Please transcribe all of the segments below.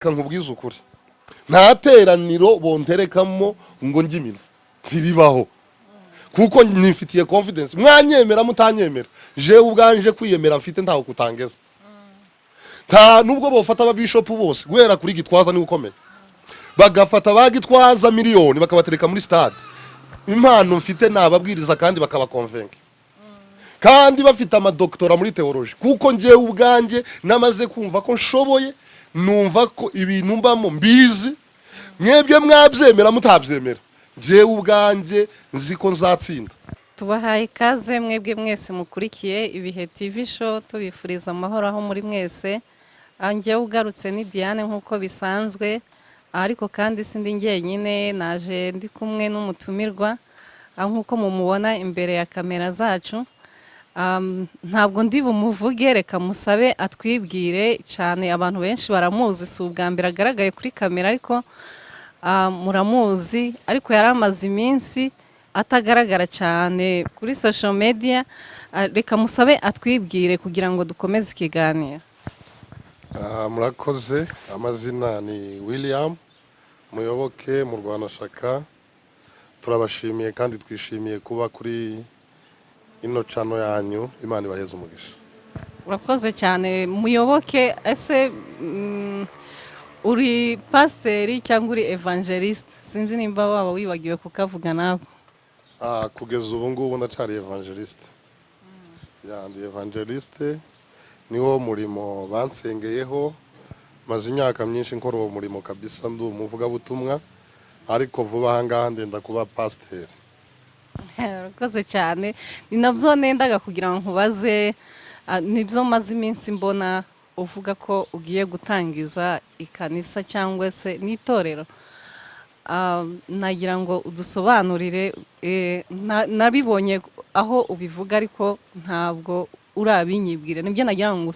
Reka nkubwize ukuri, nta teraniro bonterekamo ngo njye iminwa, ntiribaho, kuko nifitiye confidence. Mwanyemera, mutanyemera, jewe ubwanje kwiyemera mfite ntaho kutangeza. Nta nubwo bofata ababishopu bose guhera kuri Gitwaza, niwe ukomeye, bagafata ba Gitwaza miliyoni bakabatereka muri stade, impano mfite nababwiriza kandi bakabakonvenke, kandi bafite amadoktora muri théologie, kuko njyewe ubwanjye namaze kumva ko nshoboye, numva ko ibintu mbamo mbizi. Mwebwe mwabyemera, mutabyemera, njyewe ubwanjye nzi ko nzatsinda. Tubahaye ikaze mwebwe mwese mukurikiye Ibihe TV Show, tubifuriza amahoro aho muri mwese. Njyewe ugarutse ni Diane nk'uko bisanzwe, ariko kandi sindi njyenyine, naje ndi kumwe n'umutumirwa nk'uko mumubona imbere ya kamera zacu. Ntabwo ndi bumuvuge, reka musabe atwibwire cyane. Abantu benshi baramuzi, si ubwa mbere agaragaye kuri kamera, ariko muramuzi, ariko yari amaze iminsi atagaragara cyane kuri social media. Reka musabe atwibwire kugira ngo dukomeze ikiganiro. Murakoze. Amazina ni William Muyoboke mu Rwanashaka. Turabashimiye kandi twishimiye kuba kuri ino channel yanyu. Imana ibaheze umugisha. Urakoze cyane, Muyoboke. Ese uri pasiteri cyangwa uri évangéliste? Sinzi nimba waba wibagiwe kukavuga nawe. Kugeza ubu ngubu ndacyari évangéliste. Ya, ndi évangéliste, niwo murimo bansengeyeho. Maze imyaka myinshi nkora uwo murimo kabisa, ndi umuvugabutumwa, ariko vuba aha ngaha ndenda kuba pasiteri. Urakoze cyane. Ni nabyo nendaga kugira ngo nkubaze. Nibyo maze iminsi mbona uvuga ko ugiye gutangiza ikanisa cyangwa se n'itorero. Nagira ngo udusobanurire. Nabibonye aho ubivuga, ariko ntabwo urabinyibwira. Nibyo nagira ngo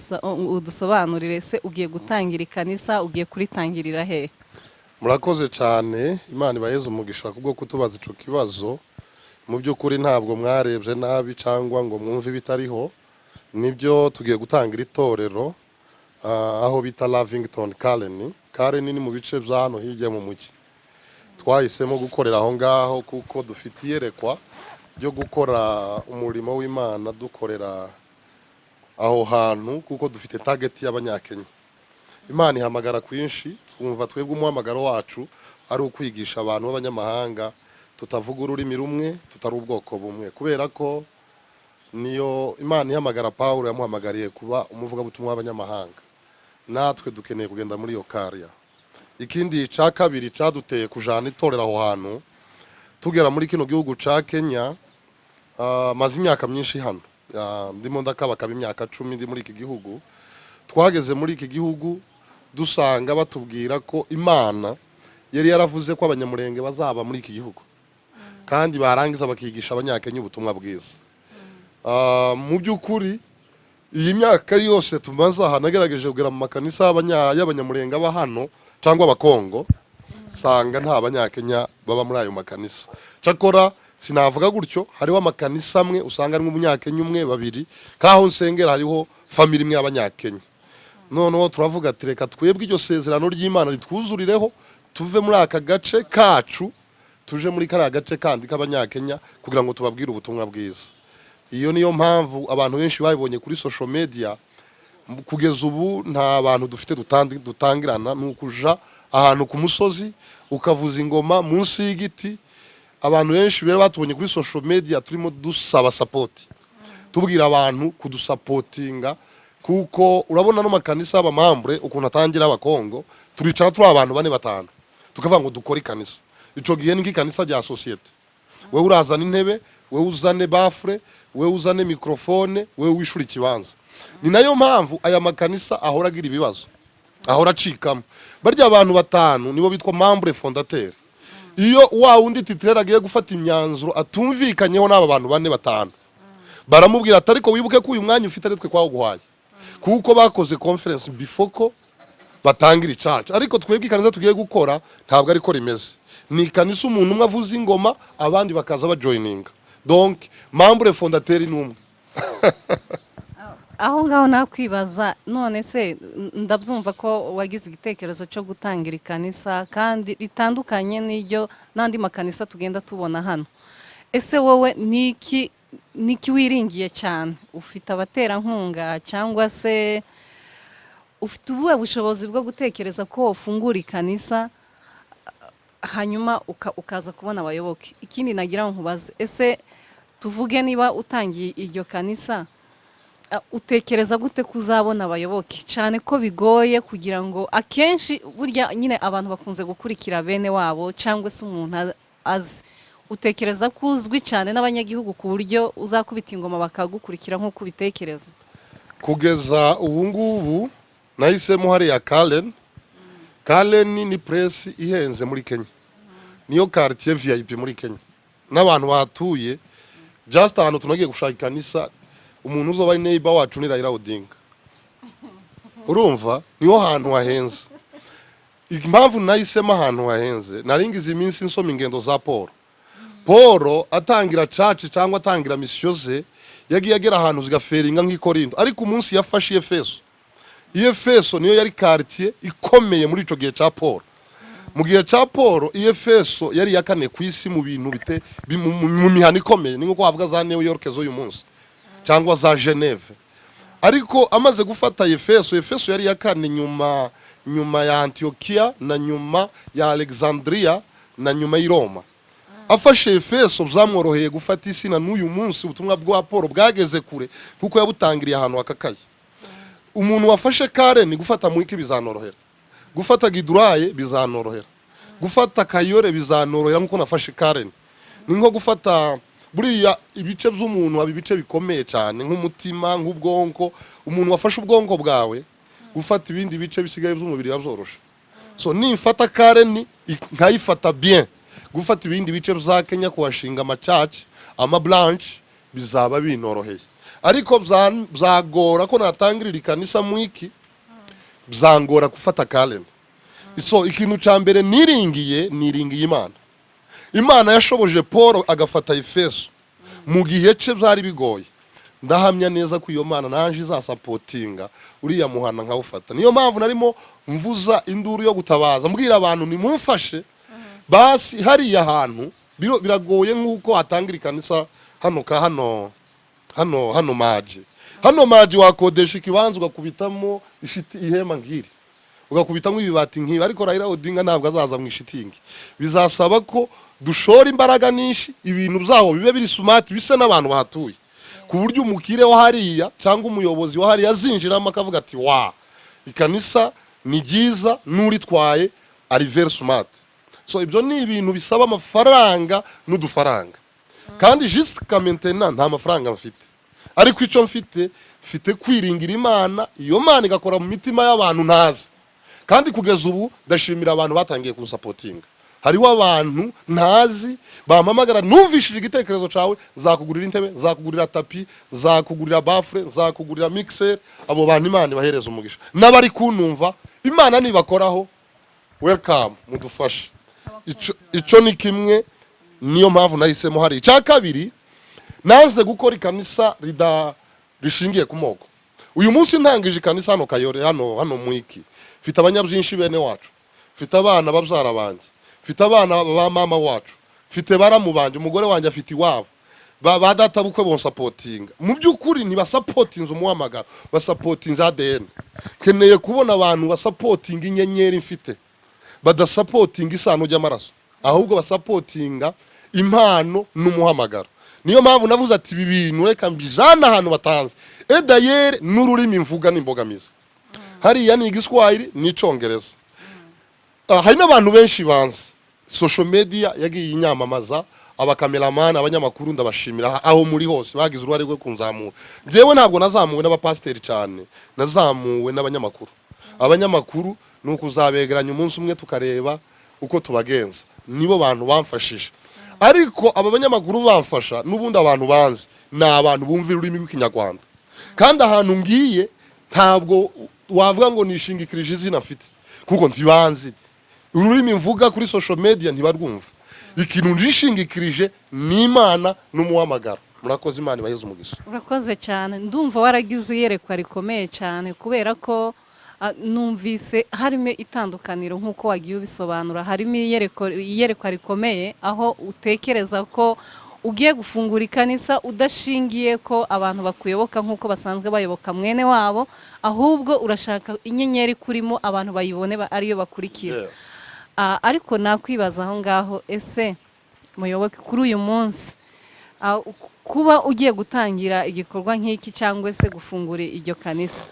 udusobanurire. Se ugiye gutangira ikanisa, ugiye kuritangirira hehe? Murakoze cyane, Imana ibaheze umugisha kubwo kutubaza ico kibazo. Mu by'ukuri ntabwo mwarebye nabi cyangwa ngo mwumve ibitariho. Nibyo, tugiye gutangira itorero aho bita Lavington, Karen. Karen ni mu bice bya hano hirya mu mujyi. Twahisemo gukorera aho ngaho kuko dufite iyerekwa ryo gukora umurimo w'Imana dukorera aho hantu, kuko dufite target y'Abanyakenya. Imana ihamagara kwinshi, twumva twebwe umuhamagaro wacu ari ukwigisha abantu b'abanyamahanga tutavuga ururimi rumwe, tutari ubwoko bumwe, kubera ko niyo Imana ihamagara Pawulo yamuhamagariye kuba umuvugabutumwa w'abanyamahanga. Natwe dukeneye kugenda muri iyo kariya. Ikindi cya kabiri cyaduteye kujana itorero aho hantu, tugera muri kino gihugu ca Kenya, maze imyaka myinshi hano. Ndimo ndakabakaba imyaka 10 ndi muri iki gihugu. Twageze muri iki gihugu dusanga batubwira ko Imana yari yaravuze ko Abanyamurenge bazaba muri iki gihugu, kandi barangiza bakigisha Abanyakenya ubutumwa bwiza. Mu by'ukuri iyi myaka yose tumaze aha, nagerageje kugera mu makanisa y'Abanyamurenge aba hano cyangwa Abakongo, nsanga nta Banyakenya baba muri ayo makanisa. Cyakora sinavuga gutyo, hariho amakanisa amwe usanga harimo Umunyakenya umwe, babiri. Kaho nsengera hariho family imwe y'Abanyakenya. Noneho turavuga ati reka twebwe iryo sezerano ry'Imana ritwuzurireho, tuve muri aka gace kacu tuje muri kariya gace kandi k'Abanyakenya kugira ngo tubabwire ubutumwa bwiza. Iyo niyo mpamvu abantu benshi babibonye kuri social media. Kugeza ubu nta bantu dufite dutangirana, ni ukuja ahantu ku musozi ukavuza ingoma munsi y'igiti. Abantu benshi rero batubonye kuri social media turimo dusaba support, tubwira abantu kudusapotinga, kuko urabona no makanisa y'abamambure ukuntu atangira, Abakongo turicara turi abantu bane, batanu, tukavuga ngo dukore ikanisa. Ico gihe ni nk'ikanisa rya sosiyete: wewe urazana intebe, wewe uzane baffle, wewe uzane microphone, wewe wishura ikibanza. Ni nayo mpamvu aya makanisa ahora agira ibibazo, ahora acikamo. Barya abantu batanu nibo bitwa membre fondateur. Iyo wa wundi titulaire agiye gufata imyanzuro atumvikanyeho n'aba bantu bane, batanu, baramubwira ati ariko wibuke ko uyu mwanya ufite ari twe twawuguhaye, kuko bakoze conference before ko batangira icaca. Ariko twebwe ikanisa tugiye gukora ntabwo ariko rimeze. Ni ikanisa umuntu umwe avuza ingoma, abandi bakaza bajoininga, donc membre fondateur ni umwe. Aho ngaho nakwibaza, none se ndabyumva ko wagize igitekerezo cyo gutangira ikanisa kandi ritandukanye n'iryo n'andi makanisa tugenda tubona hano. Ese wowe niki wiringiye cyane? Ufite abaterankunga cyangwa se ufite ubuhe bushobozi bwo gutekereza ko wafungura ikanisa hanyuma ukaza kubona abayoboke? Ikindi nagira ngo nkubaze, ese tuvuge niba utangiye iryo kanisa, utekereza gute ko uzabona abayoboke, cyane ko bigoye kugira ngo akenshi burya nyine abantu bakunze gukurikira bene wabo cyangwa se umuntu azi? Utekereza ko uzwi cyane n'abanyagihugu ku buryo uzakubita ingoma bakagukurikira nk'uko ubitekereza? Kugeza ubu ngubu nahisemo hariya Karen. Karen ni place ihenze muri Kenya, niyo quartier VIP muri Kenya n'abantu bahatuye. Just ahantu tunagiye gushaka ikanisa, umuntu uzoba ari neighbor wacu ni Raila Odinga. Urumva niho hantu hahenze. Impamvu nahisemo ahantu hahenze, naringize iminsi nsoma ingendo za Paul. Paul atangira church cyangwa atangira mission ze, yagiye agera ahantu zigafailinga nk'i Korinto, ariko umunsi yafashe Efeso, Efeso niyo yari quartier ikomeye muri ico gihe ca Paul. Mu gihe ca Paul, Efeso yari iya kane ku isi mu bintu bite mu mihana ikomeye, ni nko wavuga za New York z'uyu munsi cyangwa za Geneve. Ariko amaze gufata Efeso, Efeso yari iya kane nyuma ya Antiokia na nyuma ya Alexandria na nyuma y'i Roma. Afashe Efeso, byamworoheye gufata isi, na n'uyu munsi ubutumwa bwa Paul bwageze kure kuko yabutangiriye ahantu hakakaye. Umuntu wafashe Karen, gufata Mwiki bizanorohera, gufata Githurai bizanorohera, gufata Kayore bizanorohera nkuko nafashe Karen. Ni nko gufata buriya ibice by'umuntu, haba ibice bikomeye cyane nk'umutima, nk'ubwonko. Umuntu wafashe ubwonko bwawe, gufata ibindi bice bisigaye by'umubiri biba byoroshe. So nimfata Karen nkayifata bien, gufata ibindi bice bya Kenya, kuhashinga amachurch, ama branch, bizaba binoroheye. Ariko byagora ko natangirira ikanisa Mwiki, byangora gufata Karen. So ikintu cya mbere niringiye, niringiye Imana. Imana yashoboje Paul agafata Efeso mu gihe cye byari bigoye. Ndahamya neza ko iyo Mana naje izasupportinga uriya muhana nkawufata. Niyo mpamvu narimo mvuza induru yo gutabaza, mbwira abantu nimumfashe basi hariya hantu biragoye nk'uko hatangira ikanisa hano ka hano hano hano maji. Hano maji wakodesha ikibanza ugakubitamo ishiti, ihema nk'iri, ugakubitamo ibibati nk'ibi, ariko Raila Odinga ntabwo azaza mu ishitingi. Bizasaba ko dushora imbaraga nyinshi, ibintu byaho bibe biri smart, bisa n'abantu bahatuye, ku buryo umukire wa hariya cyangwa umuyobozi wa hariya azinjiramo akavuga ati: "Wa ikanisa ni ryiza, n'uritwaye ari very smart." So ibyo ni ibintu bisaba amafaranga n'udufaranga, kandi jusqu'à maintenant nta mafaranga mfite. Ariko icyo mfite, mfite kwiringira Imana, iyo Mana igakora mu mitima y'abantu ntazi. Kandi kugeza ubu ndashimira abantu batangiye kunsupportinga. Hariho abantu ntazi bampamagara: "Numvishije igitekerezo cyawe, zakugurira intebe, zakugurira tapis, zakugurira baffle, zakugurira mixer." Abo bantu Imana ibahereza umugisha. N'abari kunumva, Imana nibakoraho, welcome, mudufashe. Ico ni kimwe, niyo mpamvu nahisemo hari. Icya kabiri, nanze gukora ikanisa rida rishingiye ku moko. Uyu munsi ntangije ikanisa hano Kayore, hano Mwiki, mfite abanyabyinshi bene wacu, mfite abana babyara banjye, mfite abana ba mama wacu, mfite baramu banjye, umugore wanjye afite iwabo, ba data bukwe bonsupportinga. Mu by'ukuri ntibasupportinze umuhamagaro, basupportinze ADN. Nkeneye kubona abantu basupportinga inyenyeri mfite, badasupportinga isano ry'amaraso, ahubwo basupportinga impano n'umuhamagaro. Niyo mpamvu navuze ati: "Ibi bintu reka mbijane ahantu batanze." Edayeri n'ururimi mvuga n'imbogamizi hariya ni Igiswahili n'icongereza. Hari n'abantu benshi banzi, social media yagiye inyamamaza, abakameramani, abanyamakuru, ndabashimira aho muri hose, bagize uruhare rwo kunzamura. Njyewe ntabwo nazamuwe n'abapasiteri cyane, nazamuwe n'abanyamakuru. Abanyamakuru ni ukuzabegeranya umunsi umwe tukareba uko tubagenza, nibo bantu bamfashije. Ariko aba banyamakuru bamfasha, n'ubundi abantu banzi ni abantu bumva ururimi rw'Ikinyarwanda. Kandi ahantu ngiye ntabwo wavuga ngo nishingikirije izina mfite, kuko ntibanzi. Ururimi mvuga kuri social media ntibarwumva. Ikintu nishingikirije ni Imana n'umuhamagaro. Murakoze, Imana ibaheze umugisha. Urakoze cyane. Ndumva waragize iyerekwa rikomeye cyane, kubera ko numvise harimo itandukaniro nk'uko wagiye ubisobanura. Harimo iyerekwa rikomeye, aho utekereza ko ugiye gufungura ikanisa udashingiye ko abantu bakuyoboka nk'uko basanzwe bayoboka mwene wabo, ahubwo urashaka inyenyeri kurimo abantu bayibone ariyo bakurikira. Ariko nakwibaza aho ngaho, ese Muyoboke, kuri uyu munsi, kuba ugiye gutangira igikorwa nk'iki cyangwa se gufungura iryo kanisa,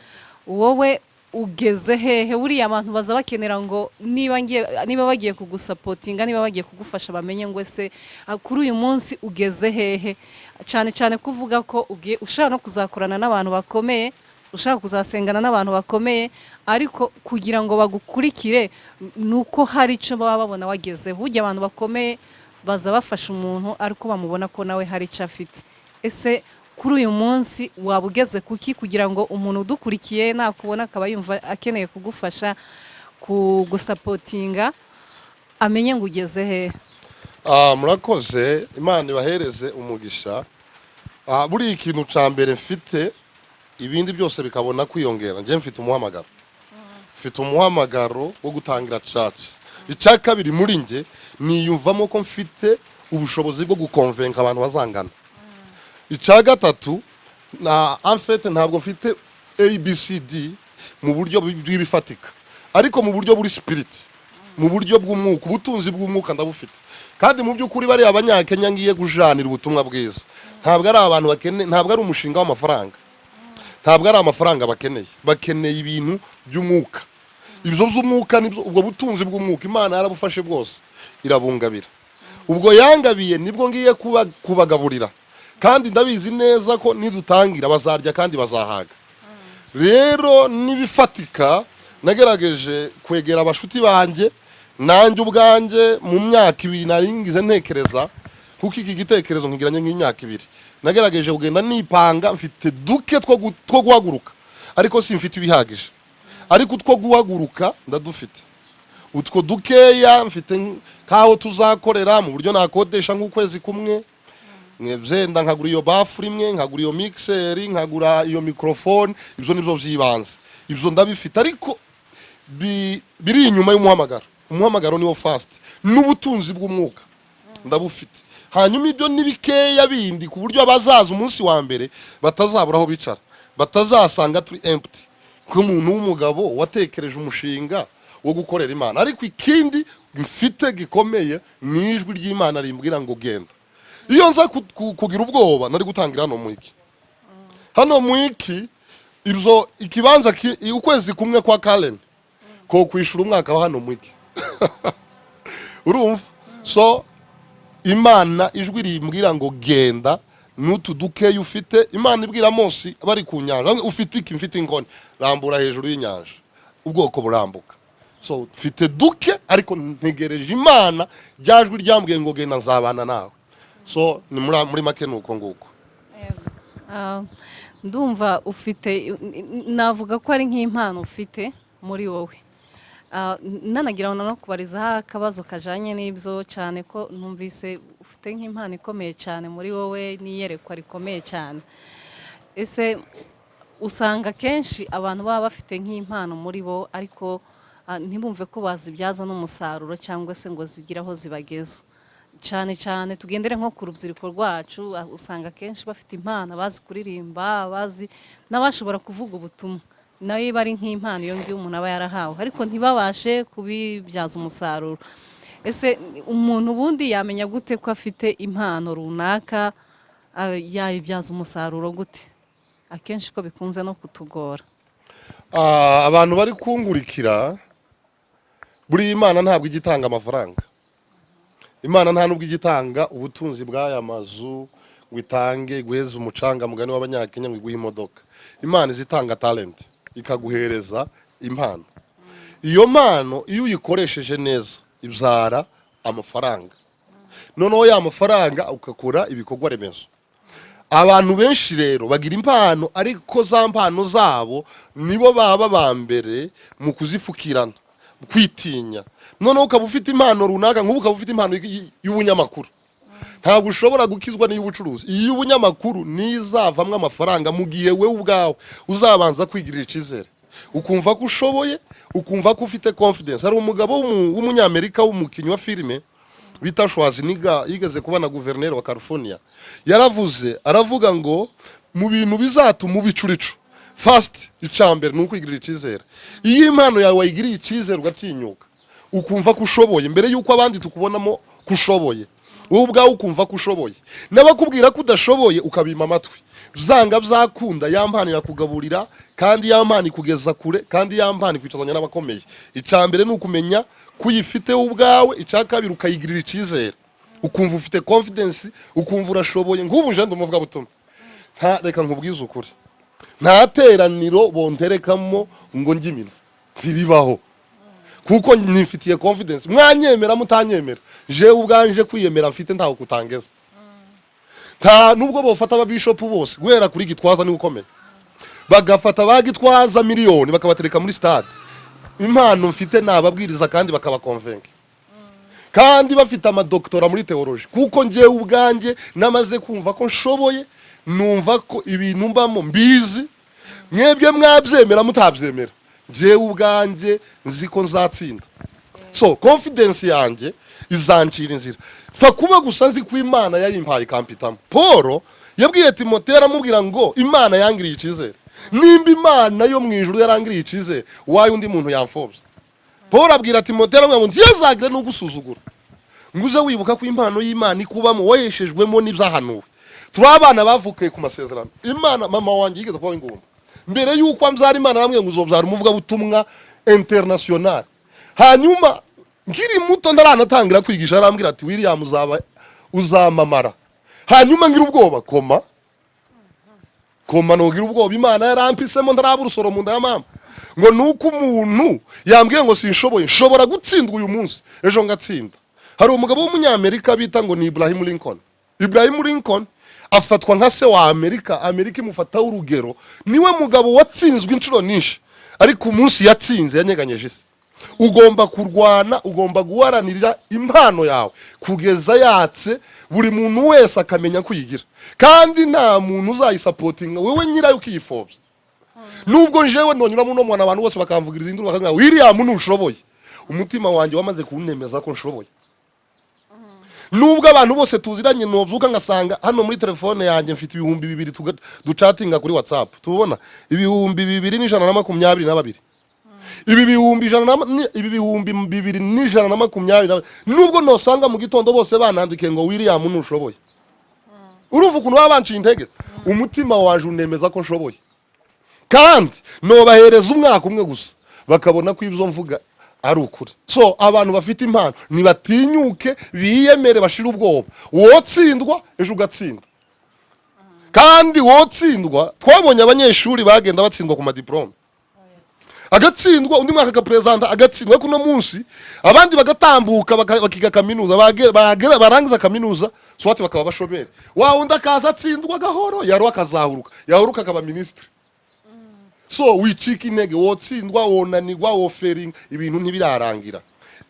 wowe ugeze hehe? Buriya abantu baza bakenera ngo niba bagiye kugusupportinga, niba bagiye kugufasha, bamenye ngo ese kuri uyu munsi ugeze hehe? Cyane cyane kuvuga ko ugiye ushaka no kuzakorana n'abantu bakomeye, ushaka kuzasengana n'abantu bakomeye, ariko kugira ngo bagukurikire ni uko hari icyo baba babona wagezeho. Burya abantu bakomeye baza bafasha umuntu ariko bamubona ko nawe hari icyo afite. Ese kuri uyu munsi waba ugeze kuki, kugira ngo umuntu udukurikiye nakubona akaba yumva akeneye kugufasha, kugusupportinga, amenye ngo ugeze hehe? Murakoze, Imana ibahereze umugisha. Buriya ikintu cya mbere mfite, ibindi byose bikabona kwiyongera, njye mfite umuhamagaro, mfite umuhamagaro wo gutangira church. Icya kabiri, muri njye niyumvamo ko mfite ubushobozi bwo guconvinca abantu bazangana. Icya gatatu, na en fait ntabwo mfite ABCD mu buryo bw'ibifatika, ariko mu buryo buri spirit, mu buryo bw'umwuka, ubutunzi bw'umwuka ndabufite. Kandi mu by'ukuri bariya Abanyakenya ngiye kujanira ubutumwa bwiza ntabwo ari abantu bakeneye, ntabwo ari umushinga w'amafaranga, ntabwo ari amafaranga bakeneye. Bakeneye ibintu by'umwuka. Ibyo by'umwuka nibyo, ubwo butunzi bw'umwuka Imana yarabufashe bwose irabungabira. Ubwo yangabiye nibwo ngiye kubagaburira, kandi ndabizi neza ko nidutangira bazarya kandi bazahaga. Rero n'ibifatika, nagerageje kwegera abashuti banjye, nanjye ubwanjye mu myaka 2 nari ngize ntekereza, kuko iki gitekerezo nkigiranye nk'imyaka 2, nagerageje kugenda nipanga. Mfite duke two guhaguruka, ariko simfite ibihagije, ariko utwo guhaguruka ndadufite. Utwo dukeya mfite nk'aho tuzakorera mu buryo nakodesha nk'ukwezi kumwe, byenda nkagura iyo baffle imwe, nkagura iyo mixer, nkagura iyo microphone. Ibyo nibyo by'ibanze, ibyo ndabifite, ariko biri inyuma y'umuhamagaro. Umuhamagaro niwo first, n'ubutunzi bw'umwuka ndabufite. Hanyuma ibyo ni bikeya bindi, ku buryo abazaza umunsi wa mbere batazabura aho bicara, batazasanga turi empty, nk'umuntu w'umugabo watekereje umushinga wo gukorera Imana. Ariko ikindi mfite gikomeye ni ijwi ry'Imana rimbwira ngo genda. Iyo nza kugira ubwoba, nari gutangira hano Mwiki, hano Mwiki. Ibyo ikibanza ukwezi kumwe kwa Karen ko kwishura umwaka wa hano Mwiki, urumva? So Imana, ijwi rimbwira ngo genda n'utu dukeya ufite. Imana ibwira Mose bari ku nyanja, "Ufite iki?" "Mfite inkoni." "Rambura hejuru y'inyanja." Ubwoko burambuka. So mfite duke, ariko ntegereje Imana, rya jwi ryambwiye ngo genda, nzabana nawe. So ni muri make ni uko nguko. Ndumva ufite, navuga ko ari nk'impano ufite muri wowe. Nanagira ngo no kubarizaho akabazo kajanye n'ibyo, cyane ko numvise ufite nk'impano ikomeye cyane muri wowe n'iyerekwa rikomeye cyane. Ese usanga akenshi abantu baba bafite nk'impano muri bo, ariko ntibumve ko bazibyaza n'umusaruro cyangwa se ngo zigire aho zibageza? Cyane cyane tugendere nko ku rubyiruko rwacu, usanga akenshi bafite impano, bazi kuririmba, bazi n'abashobora kuvuga ubutumwa, nayo iba ari nk'impano iyo ngiyo umuntu aba yarahawe, ariko ntibabashe kubibyaza umusaruro. Ese umuntu ubundi yamenya gute ko afite impano runaka? Yayibyaza umusaruro gute, akenshi ko bikunze no kutugora? Abantu bari kunkurikira, buriya Imana ntabwo ijya itanga amafaranga. Imana nta nubwo ijya itanga ubutunzi bw'aya mazu, ngo itange iguheze umucanga, mugani w'Abanyakenya, ngo iguhe imodoka. Imana iza itanga talent, ikaguhereza impano. Iyo mpano iyo uyikoresheje neza ibyara amafaranga, noneho ya mafaranga ugakora ibikorwa remezo. Abantu benshi rero bagira impano, ariko za mpano zabo nibo baba ba mbere mu kuzifukirana, kwitinya. Noneho ukaba ufite impano runaka, nk'ubu ukaba ufite impano y'ubunyamakuru. Ntabwo ushobora gukizwa n'iy'ubucuruzi. Iy'ubunyamakuru nizavamwo amafaranga mu gihe wowe ubwawe uzabanza kwigirira icyizere, ukumva ko ushoboye, ukumva ko ufite confidence. Hari umugabo w'umunyamerika w'umukinnyi wa filime bita Schwarzenegger, yigeze kuba na guverineri wa California. Yaravuze, aravuga ngo mu bintu bizatuma uba icurico first, icambere ni ukwigirira icyizere. Iyo impano yawe wayigiriye icyizere, ugatinyuka, ukumva ko ushoboye mbere y'uko abandi tukubonamo ko ushoboye, wowe ubwawe ukumva ko ushoboye, n'abakubwira ko udashoboye ukabima amatwi, byanga byakunda ya mpano irakugaburira, kandi ya mpano ikugeza kure, kandi ya mpano ikwicazanya n'abakomeye. Icya mbere ni ukumenya ko uyifite wowe ubwawe. Icya kabiri, ukayigirira icyizere, ukumva ufite confidence, ukumva urashoboye. Nk'ubu nje ndi umuvugabutumwa, nta reka nkubwize ukuri, nta teraniro bonterekamo ngo njye iminwa, ntiribaho, kuko nifitiye confidence. Mwanyemera, mutanyemera, jewe ubwanje kwiyemera mfite ntaho kutangeza. Nta nubwo bofata ababishopu bose guhera kuri Gitwaza, niwe ukomeye, bagafata ba Gitwaza miliyoni bakabatereka muri stade, impano mfite nababwiriza kandi bakabakonvenke, kandi bafite amadoktora muri théologie, kuko njyewe ubwanjye namaze kumva ko nshoboye, numva ko ibintu mbamo mbizi. Mwebwe mwabyemera, mutabyemera, njyewe ubwanjye nzi ko nzatsinda. So confidence yanjye izancira inzira, pfa kuba gusa nzi ko Imana yayimpaye ikampitamo. Paul yabwiye Timoteyo, aramubwira ngo Imana yangiriye icyizere. Nimba Imana yo mu ijuru yarangiriye icyizere, wayo undi muntu yamfobya? Paul abwira Timoteyo, aramubwira ngo ntiyazagire n'ugusuzugura, ngo uze wibuka ko impano y'Imana ikubamo waheshejwemo n'ibyahanuwe. Turi abana bavukiye ku masezerano. Imana, mama wanjye yigeze kuba ingumba. Mbere y'uko ambyara, Imana aramubwira ngo uzobyara umuvugabutumwa international. Hanyuma nkiri muto, ntaranatangira kwigisha, arambwira ati: "William, uzaba uzamamara." Hanyuma ngira ubwoba, koma koma, nogira ubwoba? Imana yarampisemo ntaraba urusoro mu nda ya mama, ngo nuko umuntu yambwiye ngo sinshoboye? Nshobora gutsindwa uyu munsi, ejo ngatsinda. Hari umugabo w'umunyamerika bita ngo ni Ibrahim Lincoln. Ibrahim Lincoln afatwa nka se wa Amerika, Amerika imufataho urugero. Niwe mugabo watsinzwe inshuro nyinshi, ariko umunsi yatsinze yanyeganyeje isi. Ugomba kurwana, ugomba guharanira impano yawe kugeza yatse, buri muntu wese akamenya kuyigira, kandi nta muntu uzayisapotinga wewe nyirayo ukiyifobya. Nubwo njewe nonyura muno mwana, abantu bose bakamvugiriza induru, bakambwira: "William, ntushoboye," umutima wanjye wamaze kunemeza ko nshoboye. Nubwo abantu bose tuziranye nobyuka ngasanga hano muri telefone yanjye mfite 2000 ducatinga kuri WhatsApp, tubona 2122, ibi bihumbi ijana na ibi 2122, nubwo nosanga mu gitondo bose banandikiye ngo: "William, ntushoboye," urumva ukuntu baba banciye intege, umutima waje unemeza ko nshoboye. Kandi nobahereza umwaka umwe gusa, bakabona ko ibyo mvuga ari ukuri. So abantu bafite impano nibatinyuke, biyemere, bashire ubwoba. Wotsindwa, ejo ugatsinda. Kandi wotsindwa, twabonye abanyeshuri bagenda batsindwa ku madiporome, agatsindwa, undi mwaka agaperezanta agatsindwa, ariko uno munsi abandi bagatambuka, bakiga kaminuza, barangiza kaminuza swati bakaba bashomeri. Wa wundi akaza atsindwa gahoro, yaro akazahuruka, yahuruka akaba minisitiri. So wicika intege, wotsindwa, wonanirwa, woferinga, ibintu ntibirarangira.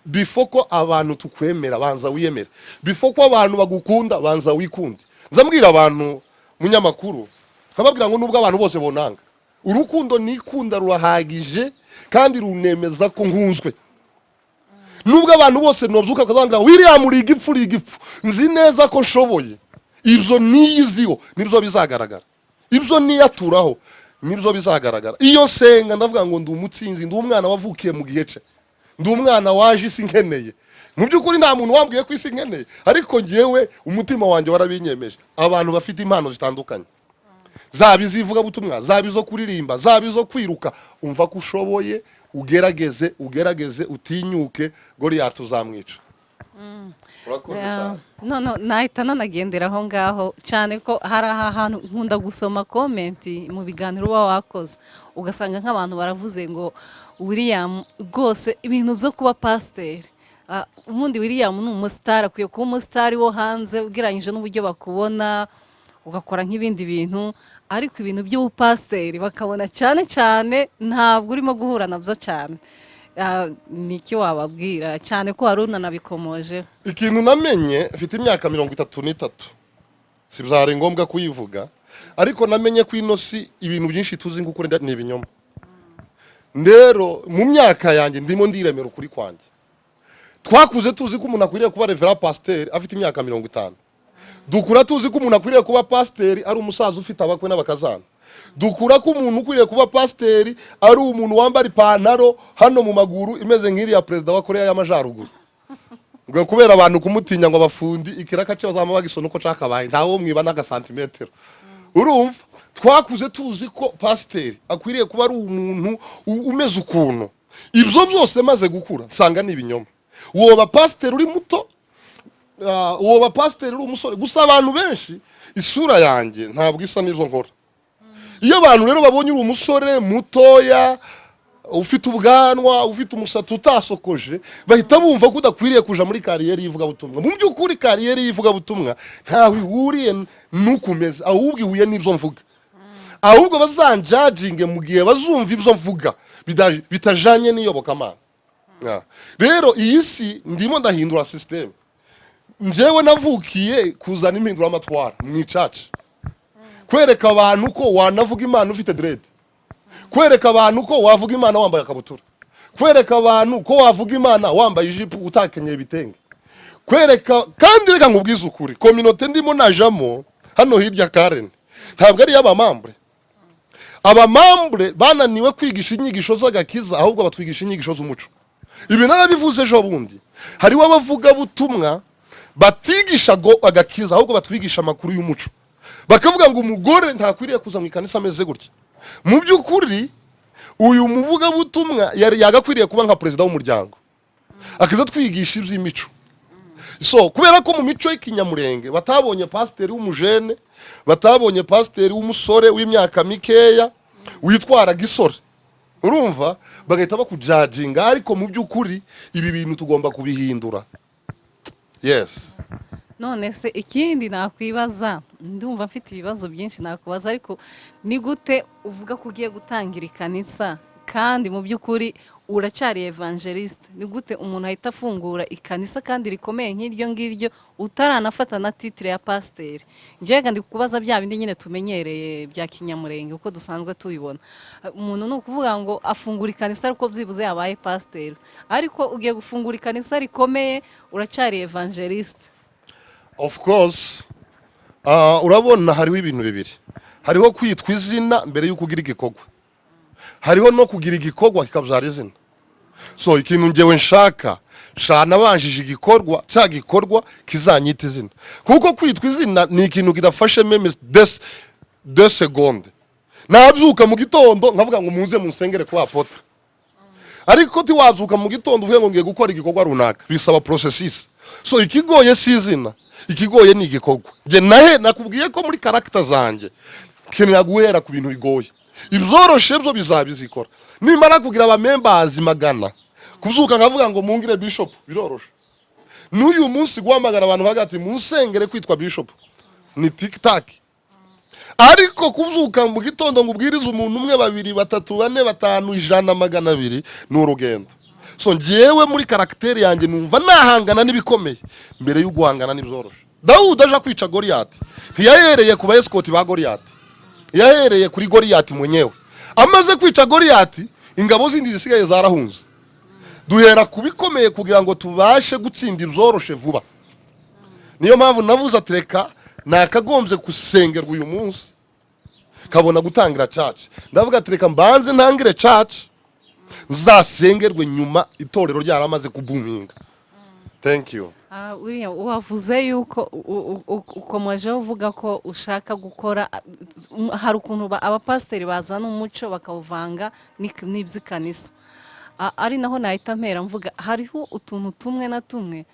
Before ko abantu tukwemera, banza wiyemere. Before ko abantu bagukunda, banza wikunde. Nza mbwira abantu, munyamakuru, nkababwira ngo nubwo abantu bose bonanga, urukundo nikunda rurahagije kandi runemeza ko nkunzwe. Nubwo abantu bose nobyuka bakazambwira: "William, uri igipfu, uri igipfu," nzi neza ko nshoboye. Ibyo niyiziho nibyo bizagaragara, ibyo niyaturaho nibyo bizagaragara. Iyo nsenga ndavuga ngo ndi umutsinzi, ndi umwana wavukiye mu gihe ce, ndi umwana waje isi nkeneye. Mu by'ukuri nta muntu wambwiye ko isi nkeneye, ariko ngewe umutima wanjye warabinyemeje. Abantu bafite impano zitandukanye, zaba iz'ivugabutumwa, zaba izo kuririmba, zaba izo kwiruka, umva ko ushoboye, ugerageze, ugerageze, utinyuke, Goliyati uzamwica. Urakoze cyane. No, nahita nanagendera aho ngaho cyane, ko hari aha hantu nkunda gusoma comment mu biganiro uba wakoze, ugasanga nk'abantu baravuze ngo: "William rwose, ibintu byo kuba pasiteri, ubundi William ni umusitari, akwiye kuba umusitari wo hanze ugereranyije n'uburyo bakubona ugakora nk'ibindi bintu, ariko ibintu by'ubupasiteri bakabona cyane cyane ntabwo urimo guhura nabyo cyane." Ni iki wababwira, cyane ko wari unanabikomojeho? Ikintu namenye, mfite imyaka 33, si byari ngombwa kuyivuga, ariko namenye ko ino si ibintu byinshi tuzi nk'ukuri ni ibinyoma. Rero mu myaka yanjye ndimo ndiremera ukuri kwanjye. Twakuze tuzi ko umuntu akwiriye kuba reverend pasiteri afite imyaka 50. Dukura tuzi ko umuntu akwiriye kuba pasiteri ari umusaza ufite abakwe n'abakazana. Dukura ko umuntu ukwiriye kuba pasiteri ari umuntu wambara ipantaro hano mu maguru imeze nk'iriya perezida wa Koreya y'Amajyaruguru, ngo kubera abantu kumutinya, ngo abafundi ikiraka cyo bazama bagisona uko cakabaye, ntawo mwiba n'agasantimetero. Urumva, twakuze tuzi ko pasiteri akwiriye kuba ari umuntu umeze ukuntu. Ibyo byose maze gukura nsanga ni ibinyoma. Woba pasiteri uri muto, woba pasiteri uri umusore. Gusa abantu benshi isura yanjye ntabwo isa n'ibyo nkora. Iyo abantu rero babonye uri umusore mutoya, ufite ubwanwa, ufite umusatsi utasokoje, bahita bumva ko udakwiriye kuja muri carrière y'ivugabutumwa. Mu by'ukuri carrière y'ivugabutumwa ntaho ihuriye n'uko umeze, ahubwo ihuye n'ibyo mvuga. Ahubwo bazanjudginge mu gihe bazumva ibyo mvuga bitajanye n'iyobokamana. Rero iyi si ndimo ndahindura système. Njyewe navukiye kuzana impinduramatwara mu icaca, kwereka abantu ko wanavuga Imana ufite dread, kwereka abantu ko wavuga Imana wambaye akabutura, kwereka abantu ko wavuga Imana wambaye ijipo, utakenyeye ibitenge, kwereka. Kandi reka nkubwize ukuri, communauté ndimo najamo hano hirya Karen ntabwo ari iy'abamembre. Abamembre bananiwe kwigisha inyigisho z'agakiza, ahubwo batwigisha inyigisho z'umuco. Ibi narabivuze ejo bundi. Hariho abavugabutumwa batigisha agakiza, ahubwo batwigisha amakuru y'umuco, bakavuga ngo umugore ntakwiriye kuza mu ikanisa ameze gutya. Mu by'ukuri uyu muvugabutumwa yari yagakwiriye kuba nka perezida w'umuryango, akaza twigisha iby'imico. So kubera ko mu mico y'ikinyamurenge batabonye pasiteri w'umujene, batabonye pasiteri w'umusore w'imyaka mikeya witwara gisore, urumva bagahita bakujudginga. Ariko mu by'ukuri ibi bintu tugomba kubihindura, yes. None se ikindi nakwibaza, ndumva mfite ibibazo byinshi nakubaza, ariko ni gute uvuga ko ugiye gutangira ikanisa kandi mu by'ukuri uracyari évangéliste? Ni gute umuntu ahita afungura ikanisa kandi rikomeye nk'iryo ngiryo utaranafata na titre ya pasiteri? Njyewe ndi kukubaza bya bindi nyine tumenyereye bya kinyamurenge uko dusanzwe tubibona. Umuntu ni ukuvuga ngo afungura ikanisa ariko byibuze yabaye pasiteri, ariko ugiye gufungura ikanisa rikomeye uracyari évangéliste. Of course. Urabona hariho ibintu bibiri: hariho kwitwa izina mbere y'uko ugira igikorwa, hariho no kugira igikorwa kikabyara izina. So ikintu ngewe nshaka shana banjije igikorwa, cya gikorwa kizanyita izina, kuko kwitwa izina ni ikintu kidafashe même 2 secondes. Nabyuka mu gitondo nkavuga ngo muze munsengere kuba apôtre, ariko tiwabyuka mu gitondo uvuge ngo ngiye gukora igikorwa runaka, bisaba processus. So ikigoye si izina, ikigoye ni igikorwa. Njye nahe nakubwiye ko muri caractère zanjye nkenera guhera ku bintu bigoye, ibyoroshe byo bizabizikora. Nimara kugira abamembers 100, kubyuka nkavuga ngo mungire bishop biroroshe. N'uyu munsi guhamagara abantu bavuga ati munsengere kwitwa bishop ni tic tac, ariko kubyuka mu gitondo ngo ubwirize umuntu umwe, babiri, batatu, bane, batanu, 100, 200 ni urugendo. So ngewe muri caractère yanjye numva nahangana n'ibikomeye mbere yo guhangana n'ibyoroshe. Dawudi aja kwica Goriyati ntiyahereye ku ba escorts ba Goriyati, yahereye kuri Goriyati mwenyewe. Amaze kwica Goriyati, ingabo zindi zisigaye zarahunze. Duhera ku bikomeye kugira ngo tubashe gutsinda ibyoroshe vuba. Niyo mpamvu navuze ati reka nakagombye gusengerwa uyu munsi kabona gutangira church. Ndavuga ati reka mbanze ntangire church, nzasengerwe nyuma itorero ryaramaze kuboominga. Thank you. William, wavuze yuko ukomejeho uvuga ko ushaka gukora, hari ukuntu abapasiteri bazana umuco bakawuvanga n'iby'ikanisa. Ari naho nahita mpera mvuga, hariho utuntu tumwe na tumwe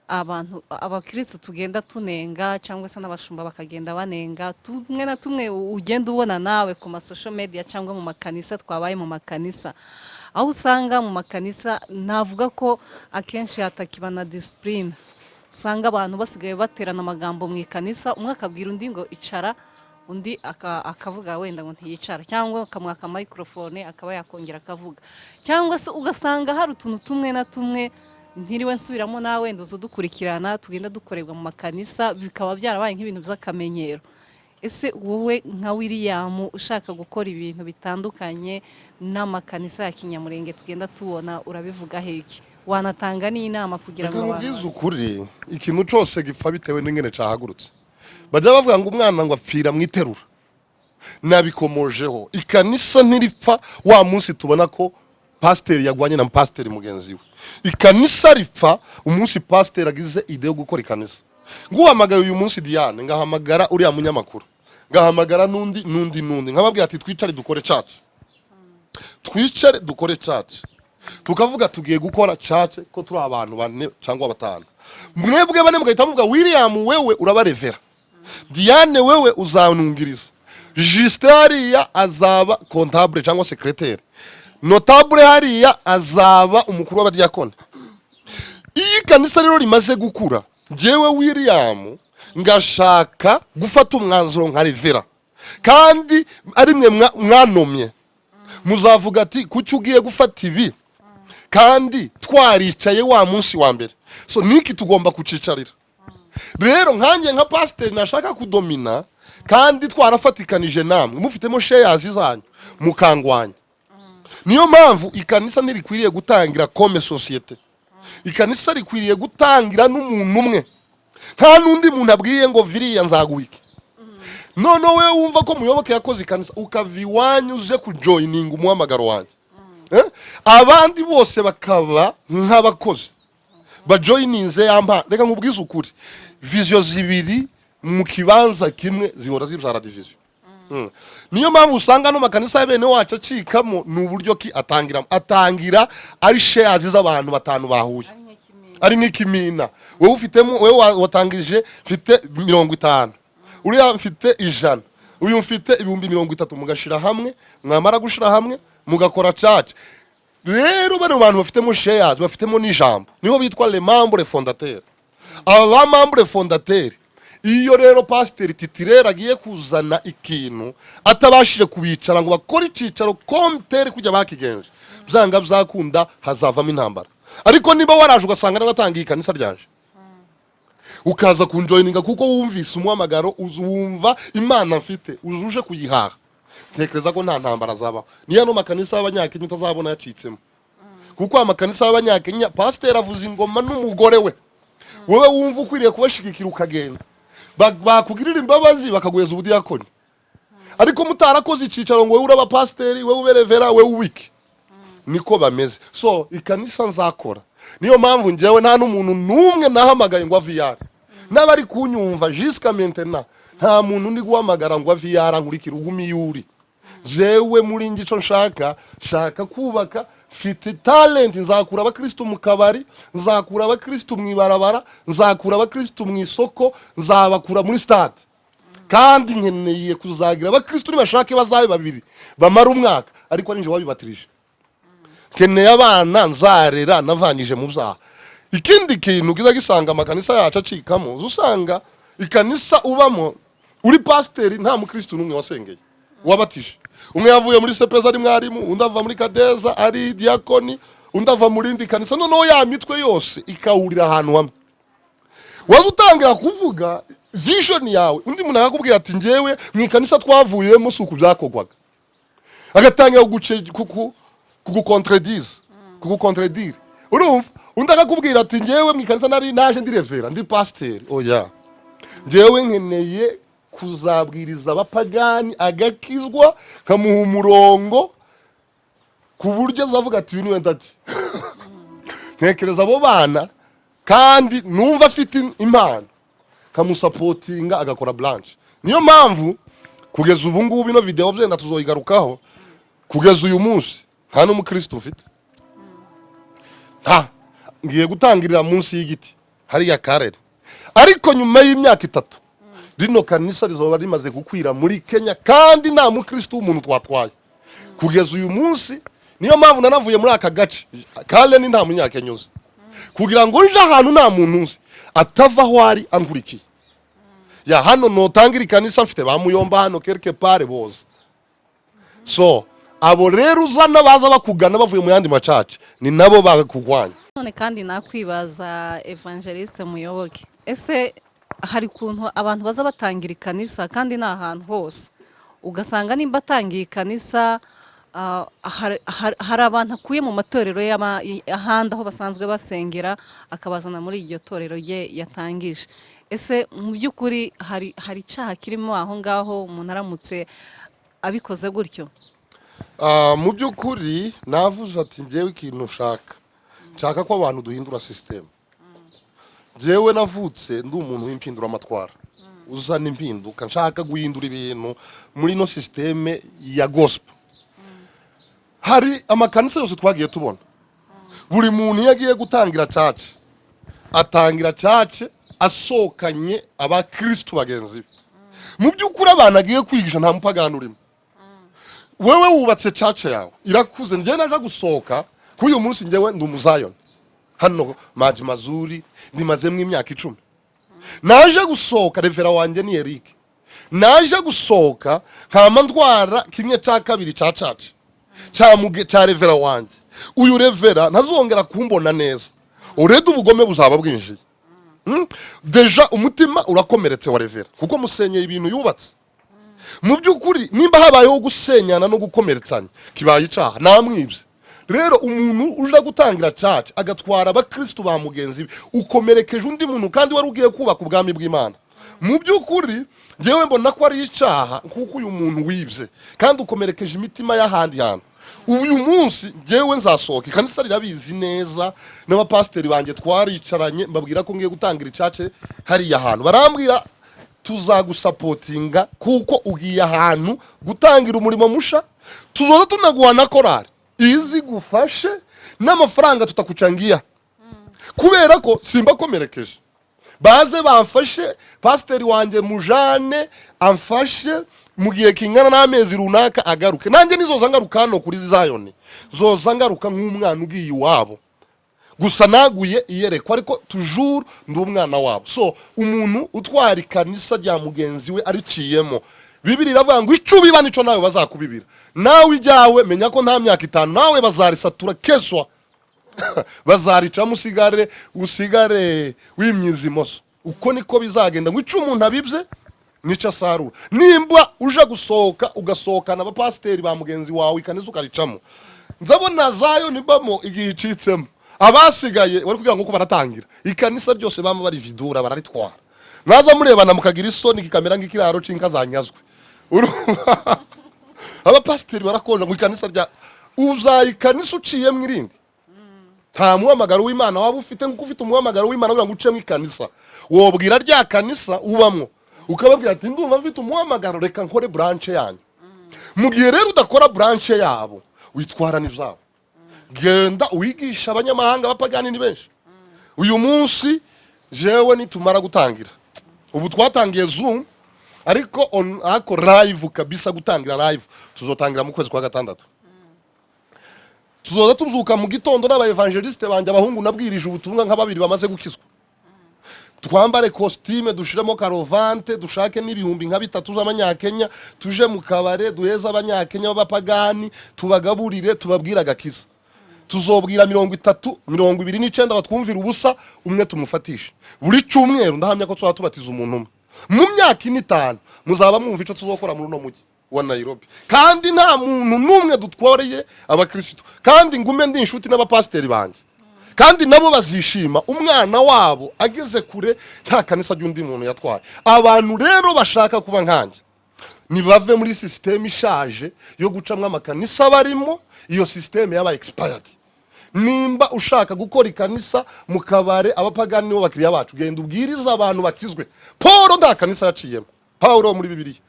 abantu abakirisitu tugenda tunenga, cyangwa se n'abashumba bakagenda banenga, tumwe na tumwe ugenda ubona nawe ku ma social media cyangwa mu makanisa. Twabaye mu makanisa aho usanga mu makanisa, navuga ko akenshi hatakiba na discipline. Usanga abantu basigaye baterana amagambo mu ikanisa, umwe akabwira undi ngo icara. Undi akavuga wenda ngo ntiyicara, cyangwa akamwaka microphone akaba yakongera akavuga, cyangwa se ugasanga hari utuntu tumwe na tumwe ntiriwe nsubiramo, nawe wenda uza udukurikirana, tugenda dukorerwa mu makanisa, bikaba byarabaye nk'ibintu by'akamenyero. Ese wowe nka William ushaka gukora ibintu bitandukanye n'amakanisa ya kinyamurenge tugenda tubona, urabivuga iki? Wanatanga n'inama kugira ngo Reka abantu nkubwize ukuri, ikintu cyose gipfa bitewe n'ingene cahagurutse. Bajya bavuga ngo umwana ngo apfira mu iterura. Nabikomojeho, ikanisa ntiripfa wa munsi tubona ko pasiteri yagwanye na pasiteri mugenzi we. Ikanisa ripfa umunsi pasiteri agize idée yo gukora ikanisa. Nguhamagaye uyu munsi Diane, ngahamagara uriya munyamakuru, ngahamagara n'undi n'undi n'undi, nkababwira ati: "Twicare dukore church, twicare dukore church." Tukavuga tugiye gukora church ko turi abantu bane cyangwa batanu, mwebwe bane mugahita muvuga: "William, wewe uraba reverend, Diane wewe uzanungiriza, Justin hariya azaba comptable cyangwa secrétaire, notable hariya azaba umukuru w'abadiyakoni." Iyo ikanisa rero rimaze gukura, njyewe William ngashaka gufata umwanzuro nka reverend, kandi ari mwe mwanomye, muzavuga ati: "Kuki ugiye gufata ibi kandi twaricaye wa munsi wa mbere?" So niki tugomba kucicarira rero, nkanjye nka pasiteri nashaka kudomina kandi twarafatikanije namwe, mufitemo shares zanyu, mukangwanya. Niyo mpamvu ikanisa ntirikwiriye gutangira comme société, ikanisa rikwiriye gutangira n'umuntu umwe, nta n'undi muntu abwiye ngo viriya nzaguhike. Noneho wowe wumva ko Muyoboke yakoze ikanisa, ukava iwanyu uje kujoyininga umuhamagaro wanjye. Eh? Abandi bose bakaba nk'abakozi bajoyininze yampa. Reka nkubwize ukuri, vision zibiri mu kibanza kimwe zihora zibyara division. Niyo mpamvu usanga no makanisa ya bene wacu acikamo. Ni uburyo ki atangira, atangira ari shares z'abantu batanu bahuye, ari nk'ikimina. Wowe ufitemo, wowe watangije mfite 50, uriya mfite 100, uyu mfite 30,000, mugashira hamwe. Mwamara gushira hamwe mugakora church. Rero bano bantu bafitemo shares, bafitemo n'ijambo, nibo bitwa les membres fondateurs. Aba ba membres fondateurs, iyo rero pasiteri titulaire agiye kuzana ikintu atabashije kubicara ngo bakore icicaro comme tel kujya bakigenje, byanga byakunda hazavamo intambara. Ariko niba waraje ugasanga naratangiye ikanisa ryanje, ukaza kunjoyininga kuko wumvise umuhamagaro, wumva imana mfite, uje kuyihaha, ntekereza ko nta ntambara zabaho. Niyo ano makanisa y'Abanyakenya utazabona yacitsemo, kuko amakanisa y'Abanyakenya pasiteri avuza ingoma n'umugore we. Wowe wumva ukwiriye kubashigikira ukagenda, bakugirira imbabazi bakaguheza ubudiyakoni. Ariko mutarakoze icicaro ngo wowe uraba pasiteri, wowe ube reverend, wowe ubike, niko bameze. So ikanisa nzakora, niyo mpamvu njyewe nta n'umuntu n'umwe nahamagaye ngo aviyara. N'abari kunyumva jusqu'à maintenant, nta muntu ndi guhamagara ngo aviyara nkurikira ugume iyo uri. Jewe muri ngico nshaka, nshaka kubaka, mfite talent. Nzakura abakristo mu kabari, nzakura abakristo mu ibarabara, nzakura abakristo mu isoko, nzabakura muri stade. Kandi nkeneye kuzagira abakristo nibashake bazabe babiri bamara umwaka, ariko ari njye wabibatirije. Nkeneye abana nzarera navanyije mu byaha. Ikindi kintu kiza gisanga amakanisa yacu acikamo, uza usanga ikanisa ubamo uri pasiteri nta mukristo n'umwe wasengeye wabatije. Umwe yavuye muri sepeza ari mwarimu, undi ava muri kadeza ari diakoni, undi ava mu rindi kanisa. Noneho ya mitwe yose ikahurira ahantu hamwe. Waza utangira kuvuga vision yawe, undi muntu akakubwira ati: "Njyewe mu ikanisa twavuyemo si uku byakorwaga." Agatangira kugucontredire, urumva? Undi akakubwira ati: "Njyewe mu ikanisa nari naje ndi reverend, ndi pasiteri." Oya, njyewe nkeneye kuzabwiriza abapagani agakizwa, nkamuha umurongo ku buryo azavuga ati: "Uyu niwe ndati." Ntekereza abo bana, kandi numva afite impano nkamusapotinga agakora branch. Niyo mpamvu kugeza ubu ngubu, ino video byenda tuzoyigarukaho, kugeza uyu munsi nta n'umukristo mfite. Nta ngiye gutangirira munsi y'igiti hariya Karere, ariko nyuma y'imyaka 3 rino kanisa rizoba rimaze gukwira muri Kenya, kandi nta mukristo w'umuntu twatwaye kugeza uyu munsi. Niyo mpamvu nanavuye muri aka gace Karen, nta munyakenya uzi, kugira ngo nje ahantu nta muntu uzi atava aho ari ankurikiye. Ya hano notangira ikanisa, mfite ba muyomba hano quelque part boza. So abo rero uzana baza bakugana bavuye mu yandi macaca, ni nabo bakugwanya. None kandi nakwibaza, Evangeliste Muyoboke, ese hari ukuntu abantu baza batangira ikanisa, kandi ni ahantu hose ugasanga nimba atangiye ikanisa, hari abantu akuye mu matorero ahandi aho basanzwe basengera, akabazana muri iryo torero rye yatangije? Ese mu by'ukuri hari icyaha kirimo aho ngaho umuntu aramutse abikoze gutyo? Mu by'ukuri navuze ati njyewe ikintu nshaka ko abantu duhindura système. Njyewe navutse ndi umuntu w'impinduramatwara, uzana impinduka. Nshaka guhindura ibintu muri ino système ya gospel. Hari amakanisa yose twagiye tubona, buri muntu iyo agiye gutangira church, atangira church asohokanye abakristu bagenzi be. Mu by'ukuri abantu agiye kwigisha nta mupagani urimo. Wewe wubatse church yawe irakuze, njyewe naje gusohoka kuri uyu munsi, njyewe ndi umuzayoni hano Maji Mazuri, ndimazemo imyaka 10. Naje gusohoka, reverend wanjye ni Eric. Naje gusohoka nkama ndwara kimwe cya kabiri cya church cya reverend wanjye. Uyu reverend ntazongera kumbona neza, urede ubugome buzaba bwinjiye. Déjà umutima urakomeretse wa reverend, kuko musenyeye ibintu yubatse. Mu by'ukuri nimba habayeho gusenyana no gukomeretsanya, kibaye icaha, namwibye. Rero umuntu uje gutangira church agatwara abakristu ba mugenzi we, ukomerekeje undi muntu kandi wari ugiye kubaka ubwami bw'Imana. Mu by'ukuri ngewe mbona ko ari icaha, kuko uyu muntu wibye kandi ukomerekeje imitima y'ahandi hantu. Uyu munsi ngewe nzasohoka, ikanisa rirabizi neza, n'abapasiteri banjye twaricaranye, mbabwira ko ngiye gutangira ichurch hariya hantu, barambwira tuzagusapotinga kuko ugiye ahantu gutangira umurimo musha, tuzoza tunaguha na korari izi gufashe n'amafaranga tutakuchangia, kubera ko simbakomerekeje. Baze bamfashe, pasiteri wanjye mujane amfashe mu gihe kingana n'amezi runaka, agaruke. Nanjye nizoza ngaruka hano kuri Zayoni, zoza ngaruka nk'umwana ugiye iwabo. Gusa naguye iyerekwa, ariko toujours ndi umwana wabo. So umuntu utwara ikanisa rya mugenzi we ariciyemo, Bibiri iravuga ngo ico ubiba nico nawe bazakubibira. Nawe ijyawe menya ko nta myaka 5, nawe bazarisatura keswa, bazaricamo, usigare wimyiza imoso. Uko niko bizagenda, ngo ico umuntu abibye nico asarura. Nimba uje gusohoka ugasohokana abapasiteri ba mugenzi wawe, ikanisa ukaricamo, nzabona zayo nibamo igihe icitsemo, abasigaye bari kugira ngo uko baratangira ikanisa ryose bama barividura, bararitwara, mwaza murebana mukagira isoni, kikamera nk'ikiraro c'inka zanyazwe. Urumva abapasiteri barakonja ngo ikanisa rya uzaye ikanisa uciyemo irindi, nta muhamagaro w'Imana waba ufite. Nk'uko ufite umuhamagaro w'Imana kugira ngo ucemo ikanisa, wobwira rya kanisa ubamwo, ukababwira ati ndumva mfite umuhamagaro, reka nkore branch yanyu. Mu gihe rero udakora branch yabo, witwara n'ibyabo. Genda wigisha abanyamahanga, abapagani ni benshi uyu munsi. Jewe nitumara gutangira, ubu twatangiye Zoom, ariko ariko live kabisa, gutangira live tuzotangira mu kwezi kwa gatandatu. Tuzoza tubyuka mu gitondo n'aba évangéliste banjye, abahungu nabwirije ubutumwa nka babiri bamaze gukizwa, twambare costume, dushiremo karovante, dushake n'ibihumbi nka 3 z'amanyakenya, tuje mu kabare, duheze abanyakenya b'abapagani, tubagaburire, tubabwire agakiza. Tuzobwira 30, 29 batwumvira ubusa, umwe tumufatishe. Buri cyumweru ndahamya ko tuzaba tubatiza umuntu umwe. Mu myaka 4, 5 muzaba mwumva icyo tuzokora muri uno mujyi wa Nairobi, kandi nta muntu n'umwe dutworeye abakirisitu, kandi ngume ndi inshuti n'abapasiteri banjye, kandi nabo bazishima umwana wabo ageze kure, nta kanisa ry'undi muntu yatwaye. Abantu rero bashaka kuba nkanjye nibave muri système ishaje yo gucamwo amakanisa barimo. Iyo système yaba expired. Nimba ushaka gukora ikanisa mu kabare, abapagani nibo bakiriya bacu, genda ubwirize abantu bakizwe. Paul nta kanisa yaciyemo. Paul wo muri Bibiliya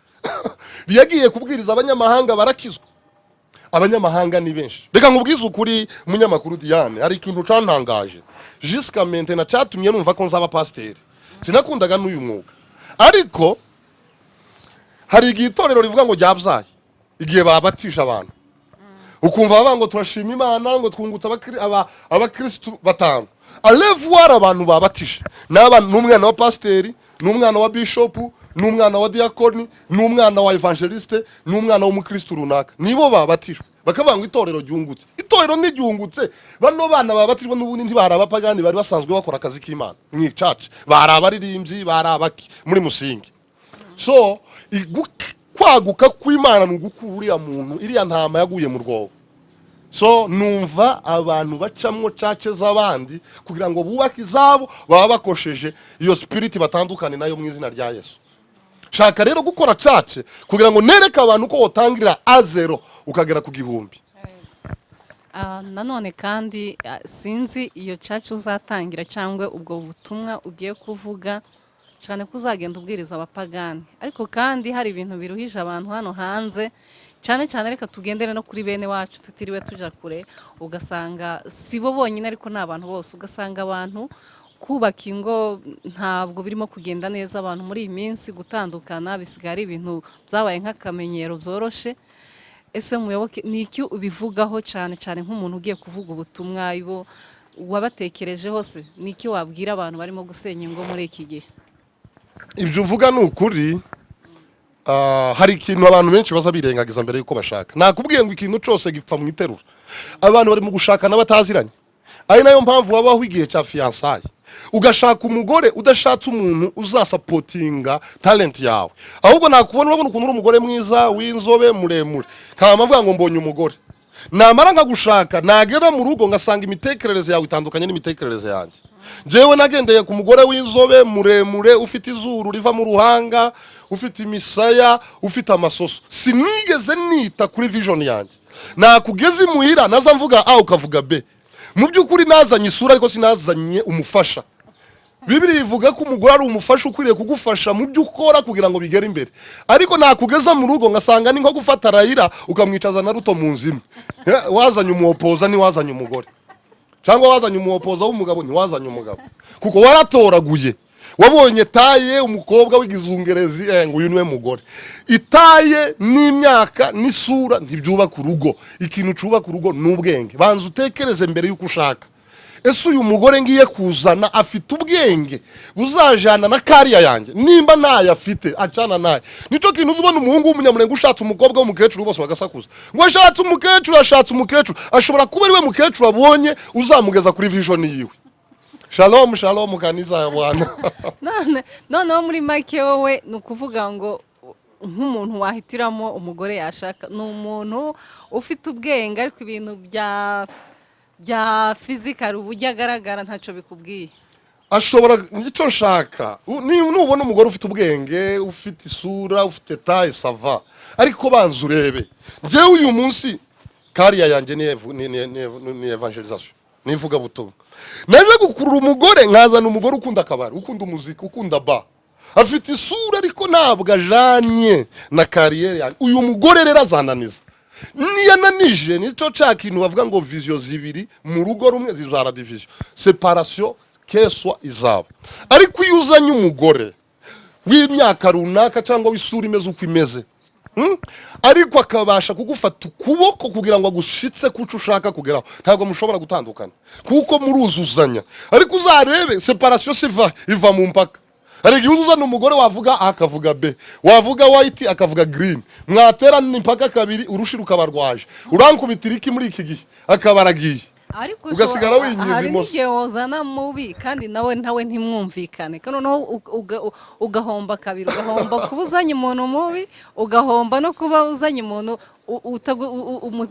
yagiye kubwiriza abanyamahanga, barakizwa. Abanyamahanga ni benshi. Reka nkubwize ukuri, umunyamakuru Diane, hari ikintu cantangaje jusqu'à maintenant cyatumye numva ko nzaba pasiteri. Sinakundaga n'uyu mwuga, ariko hari igihe itorero rivuga ngo ryabyaye, igihe babatisha abantu, ukumva bavuga ngo turashima Imana, ngo twungutse abakirisitu batanu. Alevuwari abantu babatije n'umwana wa pasiteri, n'umwana wa bishopu, n'umwana wa diakoni, n'umwana wa évangéliste, n'umwana w'umukristu runaka, nibo babatijwe, bakavuga ngo itorero ryungutse. Itorero ntiryungutse. Bano bana babatijwe n'ubundi ntibari abapagani, bari basanzwe bakora akazi k'Imana mu icaca, bari abaririmbyi, bari abaki muri musingi. So kwaguka kw'Imana ni ugukura uriya muntu, iriya ntama yaguye mu rwobo. So numva abantu bacamwo church z'abandi kugira ngo bubake izabo baba bakosheje. Iyo spirit batandukane nayo mu izina rya Yesu. Shaka rero gukora church kugira ngo nereke abantu ko wotangirira à zéro ukagera ku 1000. Nanone kandi, sinzi iyo church uzatangira cyangwa ubwo butumwa ugiye kuvuga cyane ko uzagenda ubwiriza abapagani, ariko kandi hari ibintu biruhije abantu hano hanze cyane cyane. Reka tugendere no kuri bene wacu tutiriwe tuja kure. Ugasanga si bo bonyine, ariko ni abantu bose. Ugasanga abantu kubaka ingo ntabwo birimo kugenda neza. Abantu muri iyi minsi gutandukana bisigaye ari ibintu byabaye nk'akamenyero byoroshe. Ese Muyoboke, ni iki ubivugaho, cyane cyane nk'umuntu ugiye kuvuga ubutumwa ibo wabatekereje hose? Ni iki wabwira abantu barimo gusenya ingo muri iki gihe? Ibyo uvuga ni ukuri. Hari ikintu abantu benshi baza birengagiza mbere yuko bashaka. Nakubwiye ngo ikintu cyose gipfa mu iterura. Abantu bari mu gushakana bataziranye, ari nayo mpamvu wabaho igihe cya fiançailles. Ugashaka umugore udashatse umuntu uzasupportinga talent yawe, ahubwo nakubona, urabona ukuntu uri umugore mwiza w'inzobe muremure, kaba avuga ngo mbonye umugore. Namara nkagushaka, nagera mu rugo ngasanga imitekerereze yawe itandukanye n'imitekerereze yanjye. Njyewe nagendeye ku mugore w'inzobe muremure, ufite izuru riva mu ruhanga, ufite imisaya, ufite amasoso. Sinigeze nita kuri vision yanjye. Nakugeza imuhira, naza mvuga A ukavuga B. Mu by'ukuri nazanye isura, ariko sinazanye umufasha. Bibiri ivuga ko umugore ari umufasha ukwiriye kugufasha mu byo ukora kugira ngo bigere imbere, ariko nakugeza mu rugo ngasanga ni nko gufata Rayira ukamwicaza na Ruto mu nzu imwe. Wazanye umuwopoza, ntiwazanye umugore, cyangwa wazanye umuwopoza w'umugabo, ntiwazanye umugabo, kuko waratoraguye. Wabonye taille, umukobwa w'igizungerezi, ngo uyu niwe mugore. Itaille n'imyaka n'isura ntibyubaka urugo. Ikintu cyubaka urugo ni ubwenge. Banza utekereze mbere y'uko ushaka: ese uyu mugore ngiye kuzana afite ubwenge buzajana na career yanjye? Nimba ntayo afite, acana nayo. Nicyo kintu uza ubona umuhungu w'umunyamurenge ushatse umukobwa w'umukecuru, bose bagasakuza ngo ashatse umukecuru, ashatse umukecuru. Ashobora kuba ari we mukecuru abonye uzamugeza kuri vision yiwe. Shalom shalom, kanisa ya Bwana. Noneho muri make, wowe ni ukuvuga ngo nk'umuntu wahitiramo umugore yashaka ni umuntu ufite ubwenge, ariko ibintu bya physical, uburyo agaragara, ntacyo bikubwiye? Ashobora icyo nshaka nubona umugore ufite ubwenge, ufite isura, ufite taille, ça va, ariko banza urebe. Njyewe uyu munsi career yanjye ni évangélisation, ni ivugabutumwa. Naje gukurura umugore, nkazana umugore ukunda akabari, ukunda umuziki, ukunda ba, afite isura ariko ntabwo ajanye na carrière yanjye. Uyu mugore rero azananiza. Niyananije, nicyo cya kintu bavuga ngo vision zibiri mu rugo rumwe zizara division, séparation keswa izaba. Ariko iyo uzanye umugore w'imyaka runaka cyangwa w'isura imeze uko imeze, Ariko akabasha kugufata ukuboko kugira ngo agushitse kuco ushaka kugeraho, ntabwo mushobora gutandukana kuko muruzuzanya. Ariko uzarebe séparation siva iva mu mpaka. Hari igihe uzana umugore, wavuga A akavuga B, wavuga white akavuga green, mwaterana impaka kabiri, urushi rukaba rwaje: urankubitira iki muri iki gihe? Akaba aragiye. Ariko Ugasigara winyiza hari imoso. n'igihe wozana mubi kandi nawe ntimwumvikane, kandi noneho ugahomba kabiri: ugahomba kuba uzanye umuntu mubi, ugahomba no kuba uzanye umuntu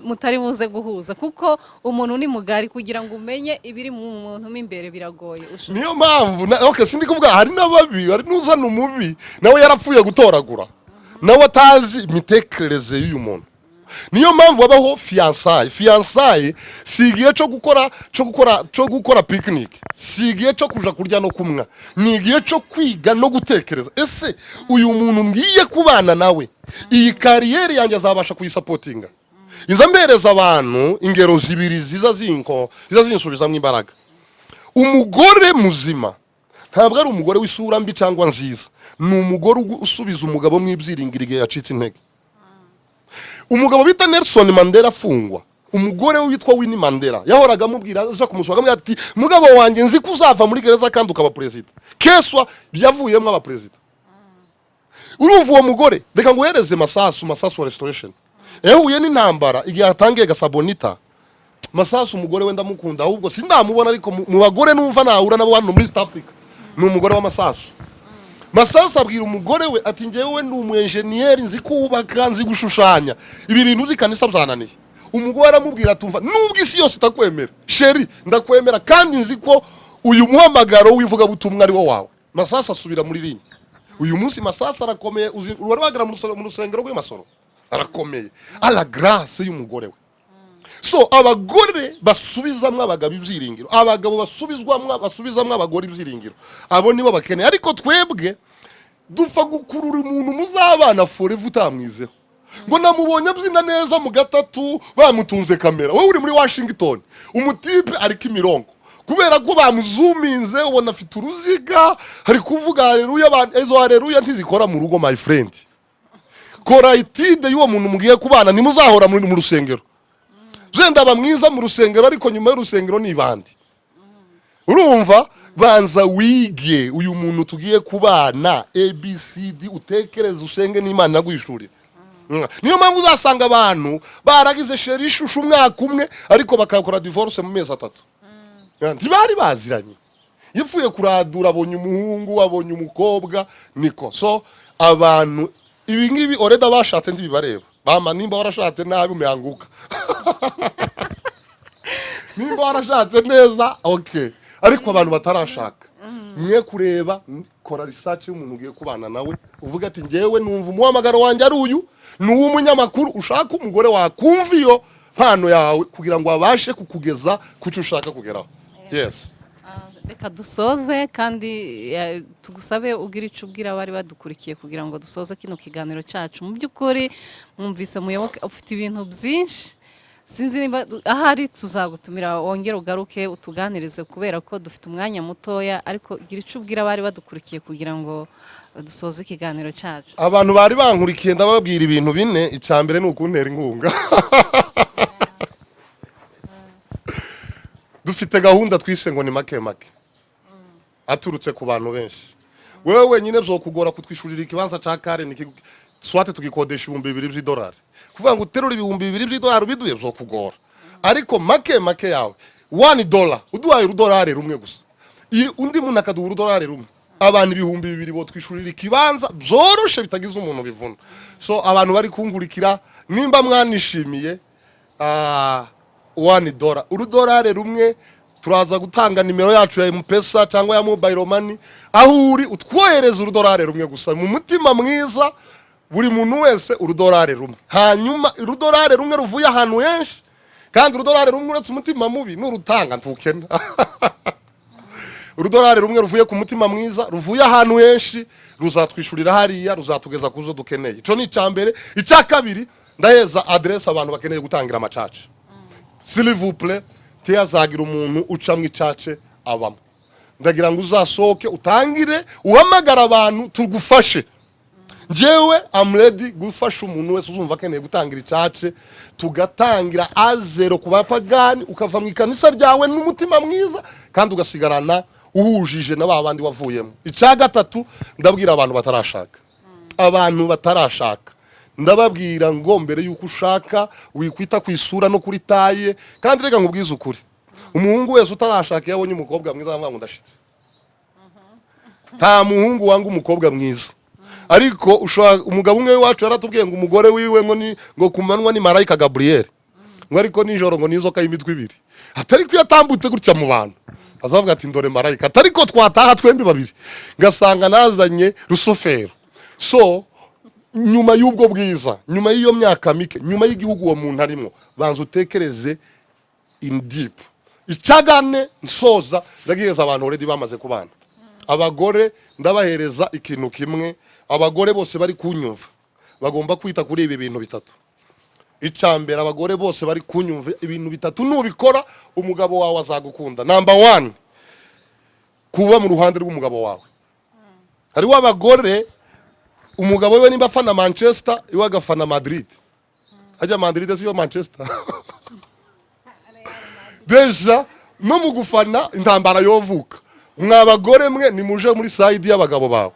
mutari buze guhuza, kuko umuntu ni mugari. Kugira ngo umenye ibiri mu muntu mo imbere biragoye. Niyo mpamvu okay, sindi kuvuga hari n'ababi. Hari n'uzana umubi nawe yarapfuye gutoragura, nawe atazi imitekerereze y'uyu muntu. Niyo mpamvu habaho fiançailles. Fiançailles si igihe cyo gukora picnic, si igihe cyo kuja kurya no kumwa, ni igihe cyo kwiga no gutekereza: ese uyu muntu ngiye kubana nawe, iyi carrière yanjye azabasha kuyisupportinga? Inza mbereza abantu ingero zibiri ziza zinsubizamo imbaraga. Umugore muzima ntabwo ari umugore w'isura mbi cyangwa nziza, ni umugore usubiza umugabo mu ibyiringiro igihe yacitse intege. Umugabo bita Nelson Mandela afungwa, umugore we witwa Winnie Mandela yahoraga amubwira, aje kumusura, akamubwira ati: "Mugabo wanjye, nzi ko uzava muri gereza kandi ukaba perezida." Keswa byavuyemo aba perezida. Urumva uwo mugore, reka nguhereze Masasu, Masasu wa Restoration yahuye n'intambara igihe atangiye Gasabonita. Masasu umugore we ndamukunda, ahubwo sindamubona, ariko mu bagore numva nahura nabo hano muri East Africa ni umugore wa Masasu. Masasu abwira umugore we ati: "Ngewe ndi umu enjeniyeri, nzi kubaka, nzi gushushanya, ibi bintu uzi kanisa byananiye." Umugore aramubwira atumva: "Nubwo isi yose itakwemera, chéri, ndakwemera, kandi nzi ko uyu muhamagaro w'ivugabutumwa ari wo wawe." Masasu asubira muri ligne. Uyu munsi Masasu arakomeye. Uzi wari wagera mu rusengero rw'imasoro, arakomeye à la grâce y'umugore we. So abagore basubizamwo abagabo ibyiringiro, abagabo basubizwamwo, basubizamwo abagore ibyiringiro, abo nibo bakeneye. Ariko twebwe dupfa gukurura umuntu muzabana forever utamwizeho, ngo namubonye abyina neza mu gatatu, bamutunze kamera. Wowe uri muri Washington, umutipe ariko imirongo kubera ko bamuzuminze, ubona afite uruziga, hari kuvuga haleluya. Izo haleluya ntizikora mu rugo, my friend. Kora étude y'uwo muntu mugiye kubana, ntimuzahora mu rusengero. Zenda aba mwiza mu rusengero, ariko nyuma y'urusengero ni ibandi. Urumva, banza wige uyu muntu tugiye kubana, ABCD, utekereze, usenge n'Imana naguhishurire. Niyo mpamvu uzasanga abantu baragize chéri ishusho umwaka umwe, ariko bakakora divorce mu mezi 3. Ntibari baziranye, yapfuye kuradura, abonye umuhungu, abonye umukobwa, niko. So abantu ibi ngibi already bashatse ntibibareba. Bama nimba warashatse nabi umeanguka, nimba warashatse neza, okay. Ariko abantu batarashaka, mwe kureba, kora research y'umuntu ugiye kubana nawe, uvuga ati: "Ngewe numva umuhamagaro wanjye ari uyu, ni uw'umunyamakuru." Ushaka umugore wakumva iyo mpano yawe kugira ngo abashe kukugeza ku cyo ushaka kugeraho. Yes. Reka dusoze kandi tugusabe ugire icyo ubwira abari badukurikiye kugira ngo dusoze kino kiganiro cyacu. Mu by'ukuri mwumvise Muyoboke ufite ibintu byinshi, sinzi niba ahari tuzagutumira wongere ugaruke utuganirize, kubera ko dufite umwanya mutoya, ariko gira icyo ubwira abari badukurikiye kugira ngo dusoze ikiganiro cyacu. Abantu bari bankurikiye, ndababwira ibintu bine. Icya mbere ni ukuntera inkunga. Dufite gahunda twise ngo ni make make aturutse ku bantu benshi. Wewe wenyine byokugora kutwishurira ikibanza ca Karen, swate tugikodesha $2000. Kuvuga ngo uterure $2000 ubiduye byokugora, ariko make make yawe, $1, uduhaye urudolari rumwe gusa, undi muntu akaduha urudolari rumwe, abantu 2000 botwishurira ikibanza byoroshe, bitagize umuntu bivuna. So abantu bari kunkurikira, nimba mwanishimiye, $1, urudolari rumwe, turaza gutanga nimero yacu ya M-Pesa cyangwa ya mobile money, aho uri utwohereza urudolari rumwe gusa mu mutima mwiza, buri muntu wese urudolari rumwe. Hanyuma urudolari rumwe ruvuye ahantu henshi, kandi urudolari rumwe, uretse umutima mubi, nurutanga ntukena. Urudolari rumwe ruvuye ku mutima mwiza, ruvuye ahantu henshi, ruzatwishurira hariya, ruzatugeza ku zo dukeneye. Icyo ni icya mbere. Icya kabiri, ndaheza aderesi abantu bakeneye gutangira amacaca. S'il vous plaît, ntiyazagira umuntu uca mu icace abamo. Ndagira ngo uzasohoke, utangire uhamagara abantu, tugufashe. Njyewe am ready gufasha umuntu wese uzumva akeneye gutangira icace, tugatangira à zéro ku bapagani, ukava mu ikanisa ryawe n'umutima mwiza kandi ugasigarana uhujije na ba bandi wavuyemo. Icya gatatu, ndabwira abantu batarashaka. Abantu batarashaka, ndababwira ngo mbere y'uko ushaka, wikwita ku isura no kuri taille. Kandi reka nkubwize ukuri, umuhungu wese utarashaka iyo abonye umukobwa mwiza aravuga ngo ndashitse. Nta muhungu wanga umukobwa mwiza, ariko ushobora, umugabo umwe wacu yaratubwiye ngo umugore wiwe ngo ni ngo ku manywa ni marayika Gaburiyeli, ngo ariko nijoro ngo n'inzoka y'imitwe ibiri. Atari ko iyo atambutse gutya mu bantu azavuga ati: "Ndore marayika." Atari ko twataha twembi babiri ngasanga nazanye rusufero. So nyuma y'ubwo bwiza, nyuma y'iyo myaka mike, nyuma y'igihugu uwo muntu arimo, banza utekereze in deep. Icagane nsoza, ndagiheza abantu already bamaze kubana. Abagore ndabahereza ikintu kimwe. Abagore bose bari kunyumva bagomba kwita kuri ibi bintu bitatu. Icya mbere, abagore bose bari kunyumva, ibintu bitatu nubikora umugabo wawe azagukunda. Number one, kuba mu ruhande rw'umugabo wawe. Hariho abagore, umugabo we nimba afana Manchester, iwe agafana Madrid. Hajya Madrid siyo Manchester? Déjà no mu gufana intambara yovuka. Mwa bagore mwe, nimuje muri side y'abagabo bawe.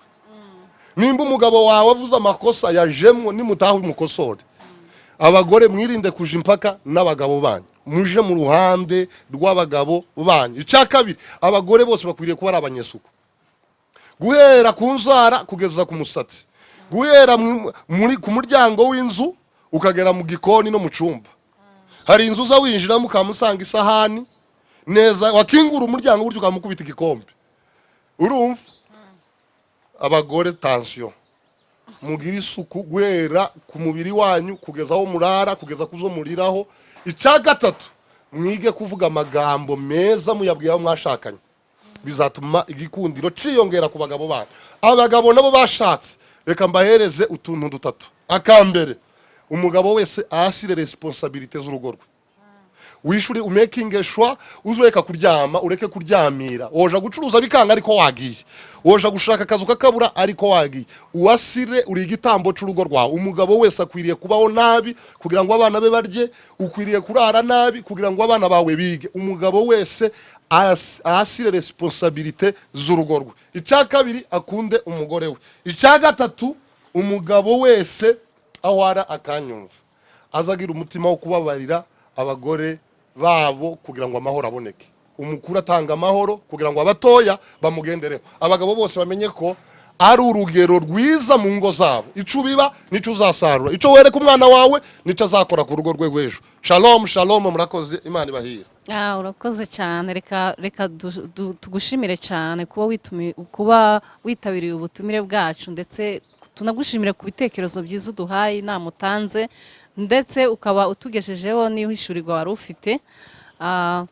Nimba umugabo wawe avuze amakosa yajemwo, nimutaha umukosore. Abagore, mwirinde kuja impaka n'abagabo banyu, muje mu ruhande rw'abagabo banyu. Icya kabiri, abagore bose bakwiriye kuba ari abanyesuku, guhera ku nzara kugeza ku musatsi, guhera muri ku muryango w'inzu ukagera mu gikoni no mu cyumba. Hari inzu uza winjiramo ukamusanga isahani neza, wakingura umuryango gutyo ukamukubita igikombe. Urumva, abagore, attention, mugire isuku guhera ku mubiri wanyu kugeza aho murara, kugeza ku zo muriraho. Icya gatatu, mwige kuvuga amagambo meza muyabwiye abo mwashakanye, bizatuma igikundiro ciyongera ku bagabo banyu. Abagabo nabo bashatse, reka mbahereze utuntu dutatu. Akambere, umugabo wese asire responsabilité z'urugo rwe. Wishure, umakinge sure uzureka kuryama, ureke kuryamira. Woja gucuruza bikanga ariko wagiye, woja gushaka akazi ukakabura ariko wagiye. Uwasire uri igitambo c'urugo rwawe. Umugabo wese akwiriye kubaho nabi kugira ngo abana be barye, ukwiriye kurara nabi kugira ngo abana bawe bige. Umugabo wese asire responsabilité z'urugo rwe. Icya kabiri, akunde umugore we. Icya gatatu, umugabo wese aho ara akanyumva azagira umutima wo kubabarira abagore babo kugira ngo amahoro aboneke. Umukuru atanga amahoro kugira ngo abatoya bamugendereho. Abagabo bose bamenye ko ari urugero rwiza mu ngo zabo. Ico ubiba nico uzasarura, ico wereka umwana wawe nico azakora ku rugo rwe rw'ejo. Shalom, shalom, murakoze, Imana ibahire. Ah, urakoze cyane. Reka tugushimire cyane kuba witabiriye ubutumire bwacu, ndetse tunagushimire ku bitekerezo byiza uduhaye, inama utanze, ndetse ukaba utugejejeho n'ihishurirwa wari ufite. Ah,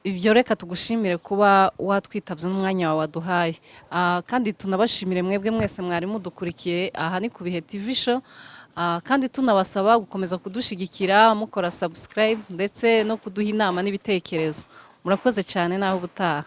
ibyo reka tugushimire kuba watwitabye n'umwanya wawe waduhaye. Kandi tunabashimire mwebwe mwese mwari mudukurikiye. Aha ni ku Bihe TV Show. Kandi tunabasaba gukomeza kudushyigikira mukora subscribe, ndetse no kuduha inama n'ibitekerezo. Murakoze cyane, naho ubutaha.